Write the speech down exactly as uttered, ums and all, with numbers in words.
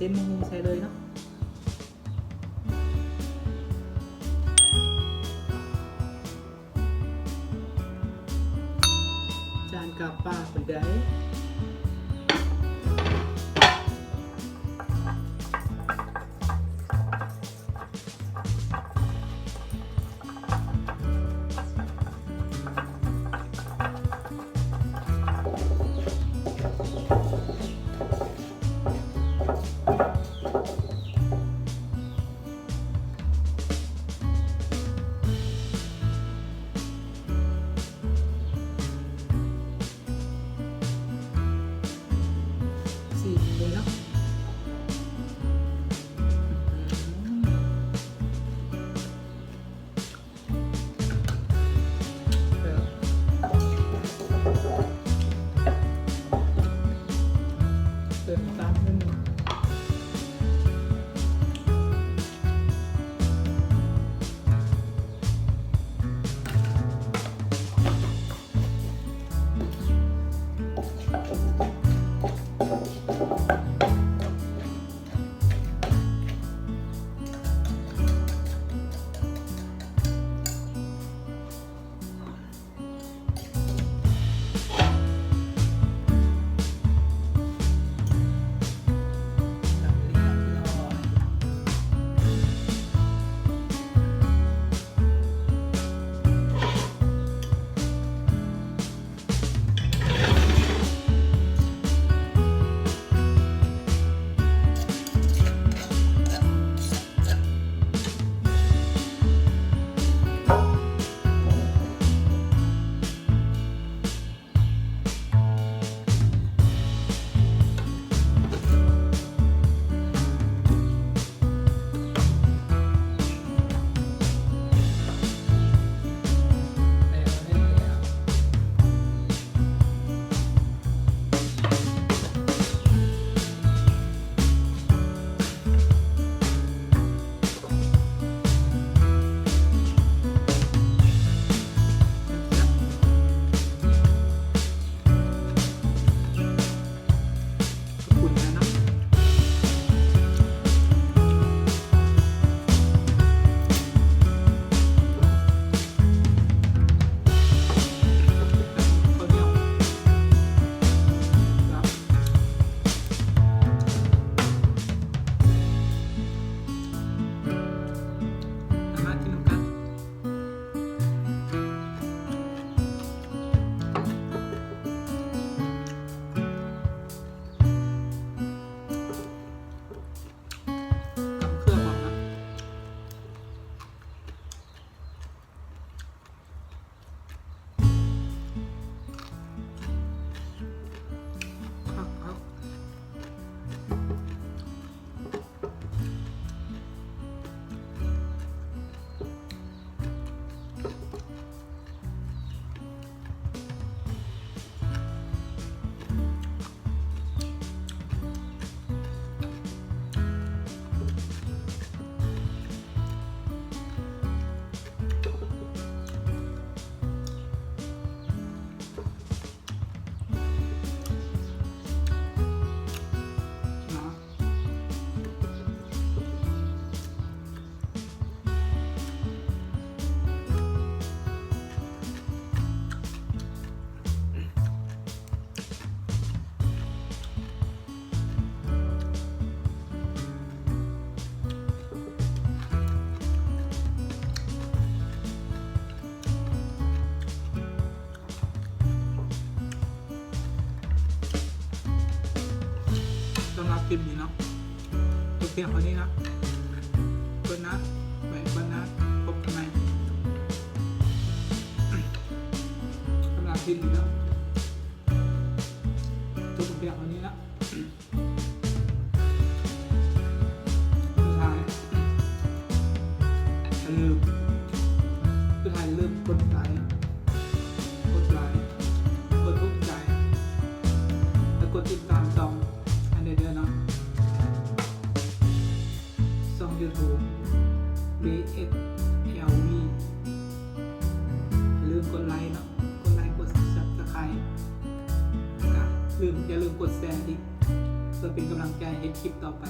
เป็นหมูใส่เลยเนาะ จานกาปากคนใด สีเลยเนาะ อืม เติมน้ำตาลนิดนึง อุ่นแล้วเนาะ ข้าวเหนียว ครับ มากินนำกัน กับเครื่องหอมนะ ครับ ครับ สำหรับคลิปนี้เนาะ จบเพียงเท่านี้นะ เบิ่งนะ ไปเบิ่งนะ พบกันใหม่ สำหรับคลิปนี้เนาะ จบเพียงเท่านี้นะ สุดท้าย อย่าลืม สุดท้ายอย่าลืมกดไลค์ กดไลค์ กดถูกใจ และกดติดตามช่องอันเดอร์เนาะ ช่องยูทูบ วีเอสแอลวี อย่าลืมกดไลค์เนาะ กดไลค์ กดซับสไครบ์ ก็ลืม อย่าลืมกดแชร์อีก ส เพื่อเป็นกำลังใจเฮ็ดคลิปต่อไป